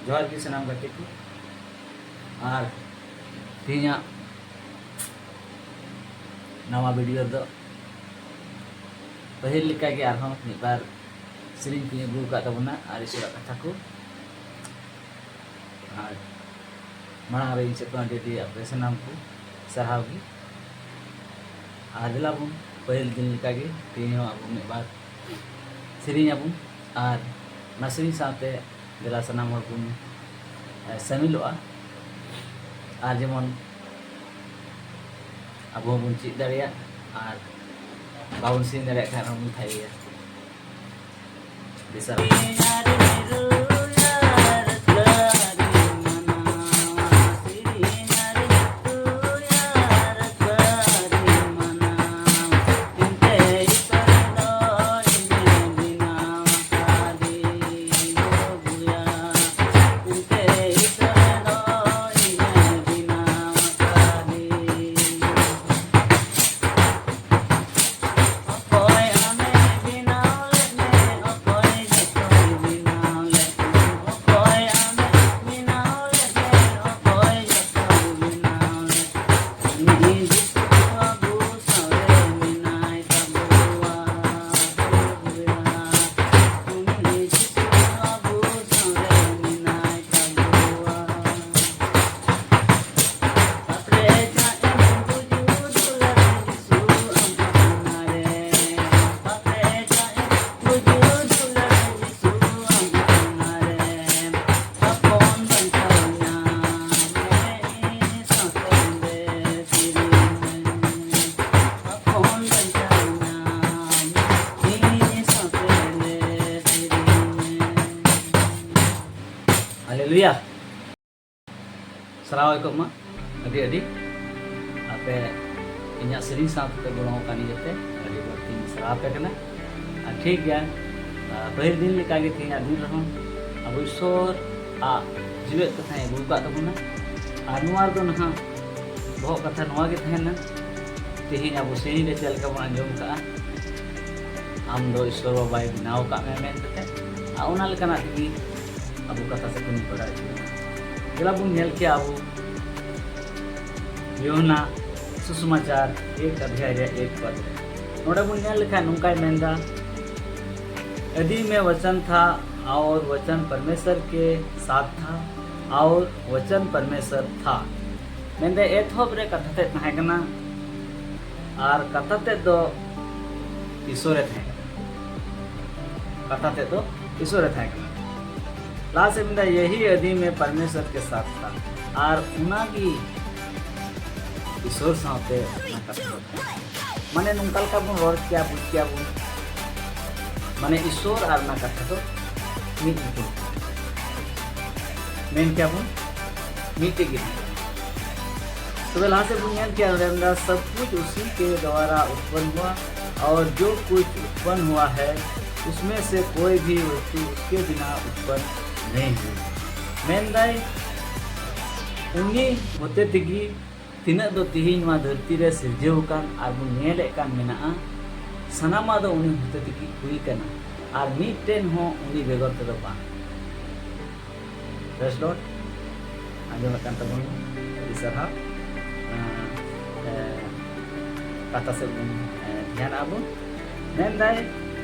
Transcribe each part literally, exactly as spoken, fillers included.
ᱡᱚᱦᱟᱨ ᱜᱮ ᱥᱟᱱᱟᱢ ᱜᱟᱛᱮ ᱠᱚ᱾ ᱟᱨ ᱛᱮᱦᱮᱧᱟᱜ ᱱᱟᱣᱟ ᱵᱷᱤᱰᱤᱭᱳ ᱨᱮᱫᱚ ᱯᱟᱹᱦᱤᱞ ᱞᱮᱠᱟᱜᱮ ᱟᱨᱦᱚᱸ ᱢᱤᱫ ᱵᱟᱨ ᱥᱮᱨᱮᱧ ᱠᱚᱧ ᱟᱹᱜᱩ ᱟᱠᱟᱫ ᱛᱟᱵᱚᱱᱟ ᱟᱨ ᱤᱥᱚᱨᱟᱜ ᱠᱟᱛᱷᱟ ᱠᱚ᱾ ᱟᱨ ᱢᱟᱲᱟᱝ ᱨᱮ ᱤᱧ ᱥᱮᱫ ᱠᱷᱚᱱ ᱟᱹᱰᱤ ᱟᱹᱰᱤ ᱟᱯᱮ ᱥᱟᱱᱟᱢ ᱠᱚ ᱥᱟᱨᱦᱟᱣ ᱜᱮ᱾ ᱟᱨ ᱫᱮᱞᱟ ᱵᱚᱱ ᱯᱟᱹᱦᱤᱞ ᱫᱤᱱ ᱞᱮᱠᱟᱜᱮ ᱛᱮᱦᱮᱧ ᱦᱚᱸ ᱟᱵᱚ ᱢᱤᱫ ᱵᱟᱨ ᱥᱮᱨᱮᱧ ᱟᱵᱚᱱ ᱟᱨ ᱚᱱᱟ ᱥᱮᱨᱮᱧ ᱥᱟᱶᱛᱮ ᱫᱮᱞᱟ ᱥᱟᱱᱟᱢ ᱦᱚᱲ ᱵᱚᱱ, ᱮ, ᱥᱟᱹᱢᱤᱞᱚᱜᱼᱟ᱾ ᱟᱨ ᱡᱮᱢᱚᱱ ᱟᱵᱚ ᱦᱚᱸᱵᱚᱱ ᱪᱮᱫ ᱫᱟᱲᱮᱭᱟᱜ ᱟᱨ ᱵᱟᱵᱚᱱ ᱥᱮᱨᱮᱧ ᱫᱟᱲᱮᱭᱟᱜ ᱠᱷᱟᱱ ᱨᱮᱦᱚᱸ ᱵᱚᱱ ᱛᱷᱟᱭᱚᱭᱟ᱾ ᱵᱮᱥ ᱟᱨ ᱦᱟᱞᱮᱞᱩᱭᱟ᱾ ᱥᱟᱨᱦᱟᱣ ᱮ ᱠᱚᱜ ᱢᱟ ᱟᱹᱰᱤ ᱟᱹᱰᱤ᱾ ᱟᱯᱮ ᱤᱧᱟᱹᱜ ᱥᱮᱨᱮᱧ ᱥᱟᱶᱛᱮ ᱯᱮ ᱜᱚᱲᱚ ᱟᱠᱟᱱ ᱤᱭᱟᱹᱛᱮ ᱟᱹᱰᱤ ᱵᱟᱹᱲᱛᱤᱧ ᱥᱟᱨᱦᱟᱣ ᱟᱯᱮ ᱠᱟᱱᱟ᱾ ᱟᱨ ᱴᱷᱤᱠ ᱜᱮᱭᱟ, ᱟᱨ ᱯᱟᱹᱦᱤᱞ ᱫᱤᱱ ᱞᱮᱠᱟᱜᱮ ᱛᱮᱦᱮᱧᱟᱜ ᱫᱤᱱ ᱨᱮᱦᱚᱸ ᱟᱵᱚ ᱤᱥᱥᱚᱨ ᱟᱜ ᱡᱤᱣᱮᱫ ᱠᱟᱛᱷᱟᱭ ᱟᱹᱜᱩ ᱟᱠᱟᱫ ᱛᱟᱵᱚᱱᱟ᱾ ᱟᱨ ᱱᱚᱣᱟ ᱨᱮᱫᱚ ᱱᱟᱦᱟᱜ ᱵᱚᱦᱚᱜ ᱠᱟᱛᱷᱟ ᱱᱚᱣᱟ ᱜᱮ ᱛᱟᱦᱮᱱᱟ, ᱛᱮᱦᱮᱧ ᱟᱵᱚ ᱥᱮᱨᱮᱧ ᱨᱮ ᱪᱮᱫ ᱞᱮᱠᱟ ᱵᱚᱱ ᱟᱸᱡᱚᱢ ᱠᱟᱜᱼᱟ, "ᱟᱢ ᱫᱚ ᱤᱥᱥᱚᱨ ᱵᱟᱵᱟᱭ ᱵᱮᱱᱟᱣ ᱟᱠᱟᱫ ᱢᱮᱭᱟ" ᱢᱮᱱ ᱠᱟᱛᱮ᱾ ᱟᱨ ᱚᱱᱟ ᱞᱮᱠᱟᱱᱟᱜ ᱛᱮᱜᱮ ᱟᱵᱚ ᱠᱟᱛᱷᱟ ᱥᱮᱫ ᱵᱚᱱ ᱵᱟᱲᱟᱭ ᱦᱚᱪᱚᱭᱟ᱾ ᱫᱮᱞᱟ ᱵᱚᱱ ᱧᱮᱞ ᱠᱮᱭᱟ ᱟᱵᱚ ᱭᱳᱦᱟᱱᱟ ᱥᱩᱥᱚᱢᱟᱪᱟᱨ ᱮᱠ ᱚᱫᱷᱭᱟᱭ ᱨᱮᱭᱟᱜ ᱮᱠ ᱯᱚᱫ ᱨᱮ᱾ ᱱᱚᱰᱮ ᱵᱚᱱ ᱧᱮᱞ ᱞᱮᱠᱷᱟᱱ ᱱᱚᱝᱠᱟᱭ ᱢᱮᱱᱫᱟ, "आदि में वचन था और वचन परमेश्वर के साथ था और वचन परमेश्वर था।" ᱢᱮᱱᱫᱟ ᱮᱛᱚᱦᱚᱵ ᱨᱮ ᱠᱟᱛᱷᱟ ᱛᱮᱫ ᱛᱟᱦᱮᱸ ᱠᱟᱱᱟ ᱟᱨ ᱠᱟᱛᱷᱟ ᱛᱮᱫ ᱫᱚ ᱤᱥᱚᱨᱮ ᱛᱟᱦᱮᱸ ᱠᱟᱱᱟ᱾ ᱠᱟᱛᱷᱟ ᱛᱮᱫ ᱫᱚ ᱤᱥᱚᱨᱮ ᱛᱟᱦᱮᱸ ᱠᱟᱱᱟ᱾ ᱞᱟᱦᱟ ᱥᱮᱫ ᱢᱮᱱᱫᱟ, "यही आदि में परमेश्वर के साथ था।" ᱟᱨ ᱚᱱᱟᱜᱮ ᱤᱥᱚᱨ ᱥᱟᱶᱛᱮ ᱚᱱᱟ ᱠᱟᱛᱷᱟ ᱫᱚ ᱛᱟᱦᱮᱸ ᱠᱟᱱᱟ᱾ ᱢᱟᱱᱮ ᱱᱚᱝᱠᱟ ᱞᱮᱠᱟ ᱵᱚᱱ ᱨᱚᱲ ᱠᱮᱭᱟ, ᱵᱩᱡᱽ ᱠᱮᱭᱟ ᱵᱚᱱ, ᱢᱟᱱᱮ ᱤᱥᱚᱨ ᱟᱨ ᱚᱱᱟ ᱠᱟᱛᱷᱟ ᱫᱚ ᱢᱤᱫ ᱜᱮᱠᱚ ᱢᱮᱛᱟᱜᱼᱟ᱾ ᱢᱮᱱ ᱠᱮᱭᱟ ᱵᱚᱱ ᱢᱤᱫᱴᱮᱡ ᱜᱮ ᱛᱟᱦᱮᱸ ᱠᱟᱱᱟ᱾ ᱛᱚᱵᱮ ᱞᱟᱦᱟ ᱥᱮᱫ ᱵᱚᱱ ᱧᱮᱞ ᱠᱮᱭᱟ, ᱚᱸᱰᱮ ᱢᱮᱱᱫᱟ, "सब कुछ उसी के द्वारा उत्पन्न हुआ और जो कुछ उत्पन्न हुआ है, उसमें से कोई भी वस्तु उसके बिना उत्पन्न नहीं हुई।" ᱢᱮᱱᱫᱟᱭ, ᱩᱱᱤ ᱦᱚᱛᱮ ᱛᱮᱜᱮ ᱛᱤᱱᱟᱹᱜ ᱫᱚ ᱛᱤᱦᱤᱧ ᱱᱚᱣᱟ ᱫᱷᱟᱹᱨᱛᱤ ᱨᱮ ᱥᱤᱨᱡᱟᱹᱣ ᱟᱠᱟᱱ ᱟᱨ ᱵᱚᱱ ᱧᱮᱞᱮᱫ ᱠᱟᱱ ᱢᱮᱱᱟᱜᱼᱟ, ᱥᱟᱱᱟᱢᱟᱜ ᱫᱚ ᱩᱱᱤ ᱦᱚᱛᱮ ᱛᱮᱜᱮ ᱦᱩᱭ ᱠᱟᱱᱟ ᱟᱨ ᱢᱤᱫᱴᱮᱱ ᱦᱚᱸ ᱩᱱᱤ ᱵᱮᱜᱚᱨ ᱛᱮᱫᱚ ᱵᱟᱝ᱾ Praise Lord᱾ ᱟᱸᱡᱚᱢᱮᱫ ᱠᱟᱱ ᱛᱟᱵᱚᱱ, ᱟᱹᱰᱤ ᱥᱟᱨᱦᱟᱣ᱾ ᱟᱸ, ᱮ, ᱠᱟᱛᱷᱟ ᱥᱮᱫ ᱵᱚᱱ, ᱮ, ᱫᱷᱮᱭᱟᱱᱟᱜᱼᱟ ᱵᱚᱱ᱾ ᱢᱮᱱᱫᱟᱭ,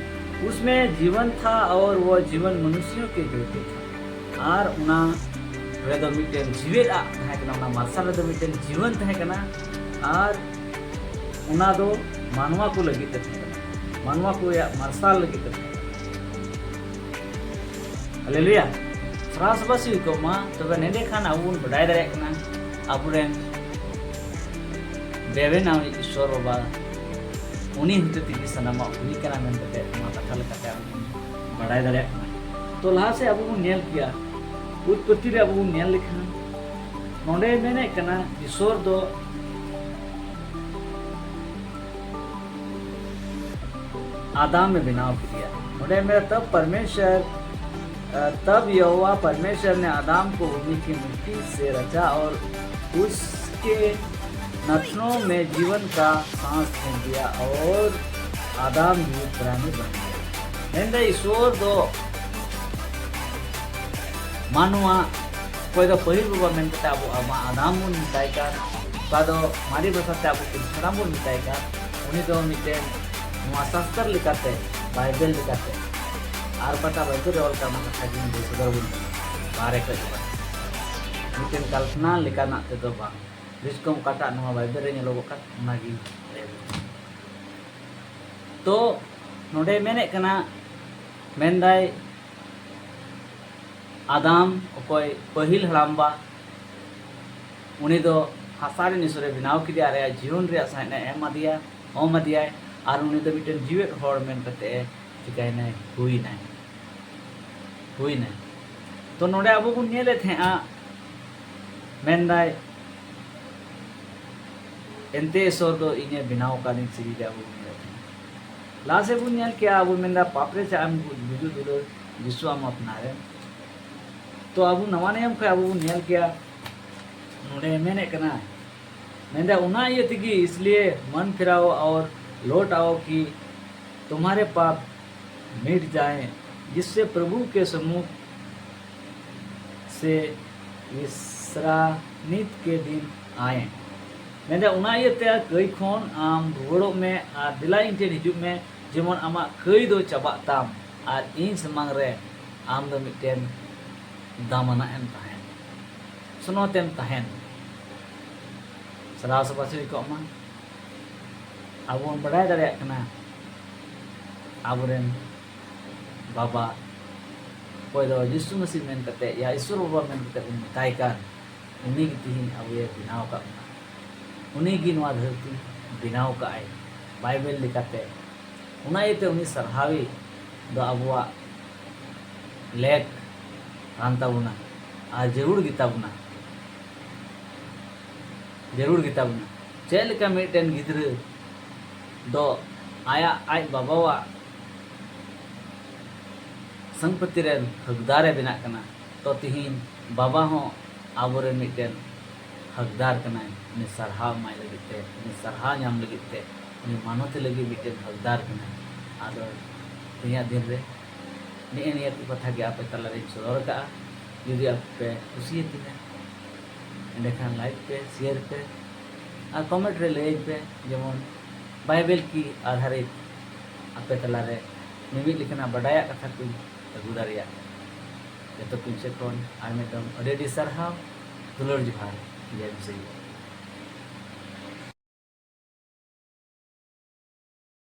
"उसमें जीवन था और वो जीवन मनुष्यों के ज्योति था।" ᱟᱨ ᱚᱱᱟ ᱨᱮᱫᱚ ᱢᱤᱫᱴᱮᱱ ᱡᱤᱣᱮᱫ ᱟᱜ ᱛᱟᱦᱮᱸ ᱠᱟᱱᱟ, ᱚᱱᱟ ᱢᱟᱨᱥᱟᱞ ᱨᱮᱫᱚ ᱢᱤᱫᱴᱮᱱ ᱡᱤᱣᱚᱱ ᱛᱟᱦᱮᱸ ᱠᱟᱱᱟ, ᱟᱨ ᱚᱱᱟ ᱫᱚ ᱢᱟᱱᱣᱟ ᱠᱚ ᱞᱟᱹᱜᱤᱫ ᱛᱮ ᱛᱟᱦᱮᱸ ᱠᱟᱱᱟ, ᱢᱟᱱᱣᱟ ᱠᱚ ᱨᱮᱭᱟᱜ ᱢᱟᱨᱥᱟᱞ ᱞᱟᱹᱜᱤᱫ ᱛᱮ ᱛᱟᱦᱮᱸ ᱠᱟᱱᱟ᱾ ᱦᱟᱞᱮᱞᱩᱭᱟ᱾ ᱥᱟᱨᱟᱥᱵᱟᱥᱤ ᱦᱩᱭ ᱠᱚᱜ ᱢᱟ᱾ ᱛᱚᱵᱮ ᱱᱮᱰᱮ ᱠᱷᱟᱱ ᱟᱵᱚ ᱵᱚᱱ ᱵᱟᱰᱟᱭ ᱫᱟᱲᱮᱭᱟᱜ ᱠᱟᱱᱟ, ᱟᱵᱚᱨᱮᱱ ᱵᱮᱵᱮᱱᱟᱣᱤᱡ ᱤᱥᱚᱨ ᱵᱟᱵᱟ, ᱩᱱᱤ ᱦᱚᱛᱮ ᱛᱮᱜᱮ ᱥᱟᱱᱟᱢᱟᱜ ᱦᱩᱭ ᱠᱟᱱᱟ ᱢᱮᱱ ᱠᱟᱛᱮ ᱱᱚᱣᱟ ᱠᱟᱛᱷᱟ ᱞᱮᱠᱟᱛᱮ ᱟᱵᱚ ᱵᱚᱱ ᱵᱟᱰᱟᱭ ᱫᱟᱲᱮᱭᱟᱜ ᱠᱟᱱᱟ᱾ ᱛᱚ ᱞᱟᱦᱟ ᱥᱮᱫ ᱟᱵᱚ ᱵᱚᱱ ᱧᱮᱞ ᱠᱮᱭᱟ, ᱩᱛᱯᱚᱛᱛᱤ ᱨᱮ ᱟᱵᱚ ᱵᱚᱱ ᱧᱮᱞ ᱞᱮᱠᱷᱟᱱ ᱱᱚᱰᱮ ᱢᱮᱱᱮᱫ ᱠᱟᱱᱟ ᱤᱥᱚᱨ ᱫᱚ ᱟᱫᱟᱢ ᱮ ᱵᱮᱱᱟᱣ ᱠᱮᱫᱮᱭᱟ᱾ ᱱᱚᱰᱮ ᱢᱮᱱ, "तब परमेश्वर, अ, तब यहोवा परमेश्वर ने आदम को भूमि की मिट्टी से रचा और उसके नथनों में जीवन का सांस फूंक दिया और आदम जीवित प्राणी बन गया।" ᱢᱮᱱᱫᱟ ᱤᱥᱚᱨ ᱫᱚ ᱢᱟᱱᱣᱟ, ᱚᱠᱚᱭ ᱫᱚ ᱯᱟᱹᱦᱤᱞ ᱵᱟᱵᱟ ᱢᱮᱱ ᱠᱟᱛᱮ ᱟᱵᱚ ᱟᱢᱟ ᱟᱫᱟᱢ ᱵᱚᱱ ᱢᱮᱛᱟᱭ ᱠᱟᱱ, ᱚᱠᱟ ᱫᱚ ᱢᱟᱨᱮ ᱵᱷᱟᱥᱟ ᱛᱮ ᱟᱵᱚ ᱠᱤᱨᱤᱥ ᱦᱟᱲᱟᱢ ᱵᱚᱱ ᱢᱮᱛᱟᱭ ᱠᱟᱱ, ᱩᱱᱤ ᱫᱚ ᱢᱤᱫᱴᱮᱱ ᱱᱚᱣᱟ ᱥᱟᱥᱛᱨ ᱞᱮᱠᱟᱛᱮ, ᱵᱟᱭᱵᱮᱞ ᱞᱮᱠᱟᱛᱮ, ᱟᱨ ᱚᱠᱟᱴᱟᱜ ᱵᱟᱭᱵᱮᱞ ᱨᱮ ᱚᱞ ᱠᱟᱱᱟ, ᱚᱱᱟ ᱠᱟᱛᱷᱟ ᱜᱮ ᱞᱟᱹᱭ ᱥᱚᱫᱚᱨ ᱵᱚᱱ ᱠᱟᱱᱟ᱾ ᱵᱟᱦᱨᱮ ᱠᱷᱚᱡ ᱫᱚ ᱵᱟᱝ, ᱢᱤᱫᱴᱮᱱ ᱠᱚᱞᱯᱚᱱᱟ ᱞᱮᱠᱟᱱᱟᱜ ᱛᱮᱫᱚ ᱵᱟᱝ, ᱵᱮᱥ ᱠᱚᱢ ᱚᱠᱟᱴᱟᱜ ᱱᱚᱣᱟ ᱵᱟᱭᱵᱮᱞ ᱨᱮ ᱧᱮᱞᱚᱜᱚᱜ ᱠᱟᱱ, ᱚᱱᱟᱜᱮ ᱞᱟᱹᱭ ᱵᱚᱱ᱾ ᱛᱚ ᱱᱚᱰᱮ ᱢᱮᱱᱮᱫ ᱠᱟᱱᱟ, ᱢᱮᱱᱫᱟᱭ, ᱟᱫᱟᱢ, ᱚᱠᱚᱭ ᱯᱟᱹᱦᱤᱞ ᱦᱟᱲᱟᱢᱵᱟ, ᱩᱱᱤ ᱫᱚ ᱦᱟᱥᱟ ᱨᱮᱱ ᱤᱥᱚᱨᱮ ᱵᱮᱱᱟᱣ ᱠᱮᱫᱮᱭᱟ ᱟᱨ ᱟᱭᱟᱜ ᱡᱤᱭᱚᱱ ᱨᱮᱭᱟᱜ ᱥᱟᱦᱮᱫ ᱮ ᱮᱢ ᱟᱫᱮᱭᱟ, ᱮᱢ ᱟᱫᱮᱭᱟᱭ, ᱟᱨ ᱩᱱᱤ ᱫᱚ ᱢᱤᱫᱴᱮᱱ ᱡᱤᱣᱮᱫ ᱦᱚᱲ ᱢᱮᱱ ᱠᱟᱛᱮ ᱮ ᱪᱤᱠᱟᱹᱭᱮᱱᱟᱭ? ᱦᱩᱭᱱᱟᱭ, ᱦᱩᱭᱱᱟᱭ᱾ ᱛᱚ ᱱᱚᱰᱮ ᱟᱵᱚ ᱵᱚᱱ ᱧᱮᱞᱮᱫ ᱛᱟᱦᱮᱸᱜᱼᱟ, ᱢᱮᱱᱫᱟᱭ, ᱮᱱᱛᱮ ᱤᱥᱚᱨ ᱫᱚ ᱤᱧᱮ ᱵᱮᱱᱟᱣ ᱟᱠᱟᱫᱤᱧ ᱥᱤᱨᱤᱡᱽ ᱨᱮ ᱟᱵᱚ ᱵᱚᱱ ᱧᱮᱞᱮᱫ ᱛᱟᱦᱮᱸᱜᱼᱟ᱾ ᱞᱟᱦᱟ ᱥᱮᱫ ᱵᱚᱱ ᱧᱮᱞ ᱠᱮᱜᱼᱟ, ᱟᱵᱚ ᱢᱮᱱᱫᱟ, ᱯᱟᱯ ᱨᱮ ᱪᱟᱜ ᱮᱢ ᱜᱩᱡᱩᱜ ᱫᱩᱞᱟᱹᱲ, ᱡᱤᱥᱩ ᱟᱢ ᱟᱯᱱᱟᱨᱮᱢ᱾ ᱛᱚ ᱟᱵᱚ ᱱᱟᱣᱟ ᱱᱤᱭᱚᱢ ᱠᱷᱚᱱ ᱟᱵᱚ ᱵᱚᱱ ᱧᱮᱞ ᱠᱮᱜᱼᱟ, ᱱᱚᱰᱮ ᱢᱮᱱᱮᱫ ᱠᱟᱱᱟ, ᱢᱮᱱᱫᱟ, ᱚᱱᱟ ᱤᱭᱟᱹ ᱛᱮᱜᱮ, इसलिए मन फिराओ और लौट आओ कि तुम्हारे पाप मिट जाएं, जिससे प्रभु के सम्मुख से विश्रानित के दिन आए। ᱢᱮᱱᱫᱟ, ᱚᱱᱟ ᱤᱭᱟᱹᱛᱮ ᱠᱟᱹᱭ ᱠᱷᱚᱱ ᱟᱢ ᱨᱩᱣᱟᱹᱲᱚᱜ ᱢᱮ ᱟᱨ ᱫᱮᱞᱟ ᱤᱧ ᱴᱷᱮᱱ ᱦᱤᱡᱩᱜ ᱢᱮ, ᱡᱮᱢᱚᱱ ᱟᱢᱟᱜ ᱠᱟᱹᱭ ᱫᱚ ᱪᱟᱵᱟᱜ ᱛᱟᱢ ᱟᱨ ᱤᱧ ᱥᱟᱢᱟᱝ ᱨᱮ ᱟᱢ ᱫᱚ ᱢᱤᱫᱴᱮᱱ ᱫᱟᱢᱟᱱᱟᱜ ᱮᱢ ᱛᱟᱦᱮᱱ, ᱥᱚᱱᱚᱛ ᱮᱢ ᱛᱟᱦᱮᱱ᱾ ᱥᱟᱨᱦᱟᱣ ᱥᱟᱵᱟᱥ ᱦᱩᱭ ᱠᱚᱜ ᱢᱟ᱾ ᱟᱵᱚ ᱵᱚᱱ ᱵᱟᱰᱟᱭ ᱫᱟᱲᱮᱭᱟᱜ ᱠᱟᱱᱟ, ᱟᱵᱚᱨᱮᱱ ᱵᱟᱵᱟ, ᱚᱠᱚᱭ ᱫᱚ ᱡᱤᱥᱩ ᱢᱟᱹᱥᱤ ᱢᱮᱱ ᱠᱟᱛᱮ, ᱭᱟ ᱤᱥᱥᱚᱨ ᱵᱟᱵᱟ ᱢᱮᱱ ᱠᱟᱛᱮ ᱵᱚᱱ ᱢᱮᱛᱟᱭ ᱠᱟᱱ, ᱩᱱᱤ ᱜᱮ ᱛᱤᱦᱤᱧ ᱟᱵᱚᱭ ᱵᱮᱱᱟᱣ ᱟᱠᱟᱫ ᱵᱚᱱᱟ, ᱩᱱᱤ ᱜᱮ ᱱᱚᱣᱟ ᱫᱷᱟᱹᱨᱛᱤ ᱵᱮᱱᱟᱣ ᱠᱟᱜᱼᱟᱭ ᱵᱟᱭᱵᱮᱞ ᱞᱮᱠᱟᱛᱮ᱾ ᱚᱱᱟ ᱤᱭᱟᱹᱛᱮ ᱩᱱᱤ ᱥᱟᱨᱦᱟᱣᱤ ᱫᱚ ᱟᱵᱚᱣᱟᱜ ᱞᱮᱠ ᱠᱟᱱ ᱛᱟᱵᱚᱱᱟ ᱟᱨ ᱡᱟᱹᱨᱩᱲ ᱜᱮᱛᱟ ᱵᱚᱱᱟ, ᱡᱟᱹᱨᱩᱲ ᱜᱮᱛᱟ ᱵᱚᱱᱟ᱾ ᱪᱮᱫ ᱞᱮᱠᱟ ᱢᱤᱫᱴᱮᱱ ᱜᱤᱫᱽᱨᱟᱹ ᱫᱚ ᱟᱭᱟᱜ, ᱟᱡ ᱵᱟᱵᱟᱣᱟᱜ ᱥᱚᱢᱯᱚᱛᱤ ᱨᱮᱱ ᱦᱚᱠᱫᱟᱨᱮ ᱵᱮᱱᱟᱜ ᱠᱟᱱᱟ, ᱛᱚ ᱛᱤᱦᱤᱧ ᱵᱟᱵᱟ ᱦᱚᱸ ᱟᱵᱚᱨᱮᱱ ᱢᱤᱫᱴᱮᱱ ᱦᱚᱠᱫᱟᱨ ᱠᱟᱱᱟᱭ᱾ ᱩᱱᱤ ᱥᱟᱨᱦᱟᱣ ᱮᱢᱟᱭ ᱞᱟᱹᱜᱤᱫ ᱛᱮ, ᱩᱱᱤ ᱥᱟᱨᱦᱟᱣ ᱧᱟᱢ ᱞᱟᱹᱜᱤᱫ ᱛᱮ, ᱩᱱᱤ ᱢᱟᱱᱚᱛᱮ ᱞᱟᱹᱜᱤᱫ ᱢᱤᱫᱴᱮᱱ ᱦᱚᱠᱫᱟᱨ ᱠᱟᱱᱟᱭ᱾ ᱟᱫᱚ ᱛᱮᱦᱮᱧᱟᱜ ᱫᱤᱱ ᱨᱮ ᱱᱮᱜᱼᱮ ᱱᱤᱭᱟᱹ ᱠᱚ ᱠᱟᱛᱷᱟ ᱜᱮ ᱟᱯᱮ ᱛᱟᱞᱟᱨᱮᱧ ᱥᱚᱫᱚᱨ ᱟᱠᱟᱫᱼᱟ᱾ ᱡᱩᱫᱤ ᱟᱯᱮ ᱯᱮ ᱠᱩᱥᱤᱭᱟᱛᱤᱧᱟ, ᱮᱸᱰᱮᱠᱷᱟᱱ ᱞᱟᱭᱤᱠ ᱯᱮ, ᱥᱮᱭᱟᱨ ᱯᱮ ᱟᱨ ᱠᱚᱢᱮᱱᱴ ᱨᱮ ᱞᱟᱹᱭᱟᱹᱧ ᱯᱮ, ᱡᱮᱢᱚᱱ ᱵᱟᱭᱵᱮᱞ ᱠᱤ ᱟᱫᱷᱟᱨᱤᱛ ᱟᱯᱮ ᱛᱟᱞᱟᱨᱮ ᱢᱤᱢᱤᱫ ᱞᱮᱠᱟᱱᱟᱜ ᱵᱟᱰᱟᱭᱟᱜ ᱠᱟᱛᱷᱟ ᱠᱚᱧ ᱟᱹᱜᱩ ᱫᱟᱲᱮᱭᱟᱜ᱾ ᱡᱚᱛᱚ ᱠᱚᱧ ᱥᱮᱫ ᱠᱷᱚᱱ ᱟᱨ ᱢᱤᱫ ᱫᱚᱢ ᱟᱹᱰᱤ ᱟᱹᱰᱤ ᱥᱟᱨᱦᱟᱣ, ᱫᱩᱞᱟᱹᱲ ᱡᱚᱦᱟᱨ, ᱡᱚᱭ ᱢᱟᱹᱥᱤ᱾